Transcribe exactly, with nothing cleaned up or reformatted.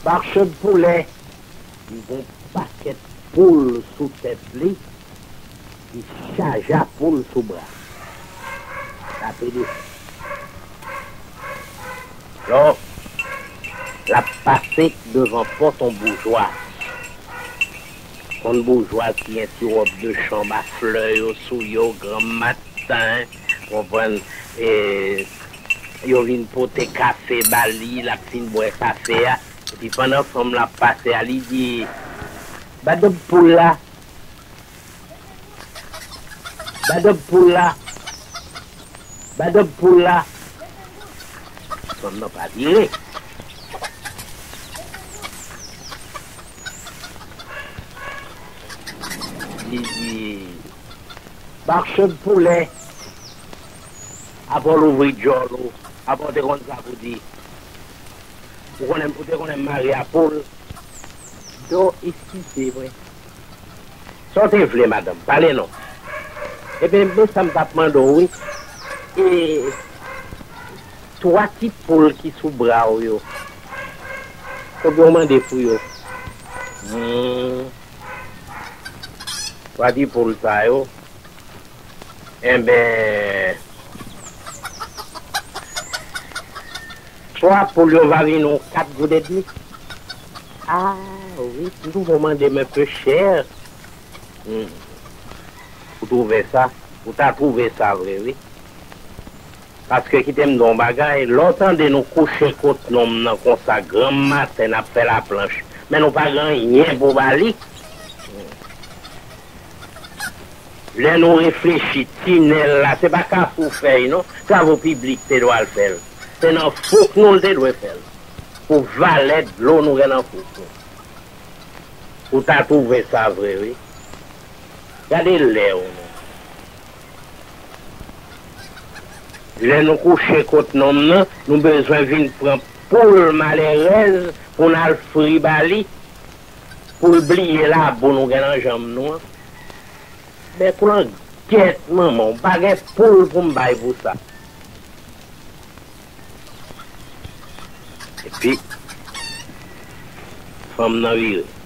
Marchand poulè, li gen yon pakèt poul sou tèt li, li chaje a poul sou bra. L ape desann. Lò, l ap pase devan pòt yon boujwa. Yon boujwa ki gen ti wòb de chanm a flè yo sou yo, granmatan, konprann, e, yo vin pote kafe ba li, l ap fin bwè kafe a, epi pandan fanm lan ap pase a, li di, "Ba dòb poul la, ba dòb poul la, ba dòb poul la." Fanm nan pa vire. Li di, "Marchand poulè, apre w louvri djòl ou, apre w te konn sa pou di. Ou konnen, ou te konnen m mare a poul." Don, eskize mwen. Sa w te vle, madanm? Pale non. Ebyen, men sa m t ap mande w, wi. E twa ti poul ki sou bra w yo, konbyen w mande pou yo? Hmm. Twa ti poul sa yo, enben, twa poul yo va vin yon kat goud edmi. Ah, wi, m twouve w mande m enpe chè. Hmm. Ou twouve sa? Ou ta twouve sa vre, wi. Paske kite m di w yon bagay, lè w tande nou kouche kot nonm nan konsa, granm maten n ap fè laplanch, men nou pa gen anyen pou ba li. Lè nou reflechi, tinèl la, se pa Kafou fè l non, travo piblik te dwa al fè l. Se nan fouk nou l te dwe fè l. Pou valè dlo nou gen nan fouk nou. Ou ta twouve sa vre, wi. Gade lè w non. Lè nou kouche kot nonm nan, nou bezwen vin pran poul malerèz pou n al fri ba li, pou l bliye labou nou gen nan janm nou an. Bèk ou lan gyèt manman w, m pa gen poul pou m bay pou sa. Epi, fanm nan vire.